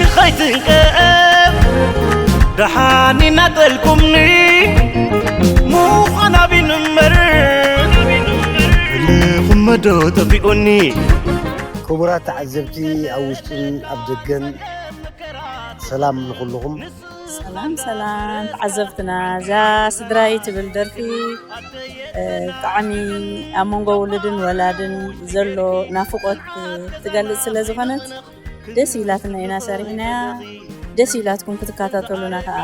ንኸይትንቀፍ ደሓን እናጠልኩምኒ ምዃን ኣቢን እምበር ልኹም መዶ ጠፊኡኒ። ክቡራት ተዓዘብቲ ኣብ ውሽጥን ኣብ ደገን፣ ሰላም ንኹልኹም። ሰላም ሰላም ተዓዘብትና፣ እዛ ስድራይ ትብል ደርፊ፣ እ፣ ብጣዕሚ ኣብ መንጎ ውሉድን ወላድን ዘሎ ናፍቆት፣ እ፣ ትገልጽ ስለ ዝኾነት ደስ ኢላትና ኢና ሰሪሕናያ። ደስ ኢላትኩም ክትከታተሉና ከኣ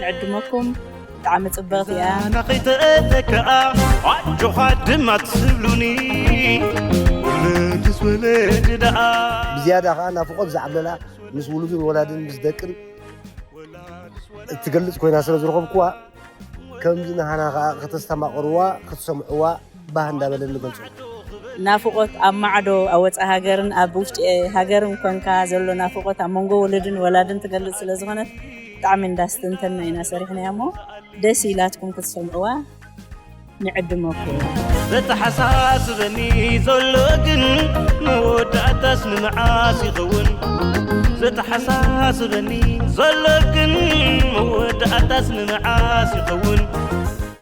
ንዕድመኩም። ብጣዕሚ ጽብቕቲ እያ። ኣና ከይተእተከኣ ኣጆኻ ድማ ትብሉኒ ወለድስ ወለድ ደኣ። ብዝያዳ ከኣ ናፍቆት ዝዓብለላ ምስ ውሉድን ወላድን ምስ ደቅን እትገልጽ ኮይና ስለ ዝረኸብኩዋ፣ ከምዚ ንሃና ከኣ ከተስተማቕርዋ ክትሰምዕዋ ባህ እንዳበለኒ ገልጹ። ናፍቆት ኣብ ማዕዶ ኣብ ወጻኢ ሃገርን ኣብ ውሽጢ ሃገርን ኮንካ ዘሎ ናፍቆት ኣብ መንጎ ወለድን ወላድን ትገልጽ ስለ ዝኾነት ብጣዕሚ እንዳስተንተና ኢና ሰሪሕናያ እሞ ደስ ኢላትኩም ክትሰምዕዋ ንዕድመኩም። ዘተሓሳስበኒ ዘሎ ግን መወዳእታስ ንምዓስ ይኸውን? ዘተሓሳስበኒ ዘሎ ግን መወዳእታስ ንምዓስ ይኸውን?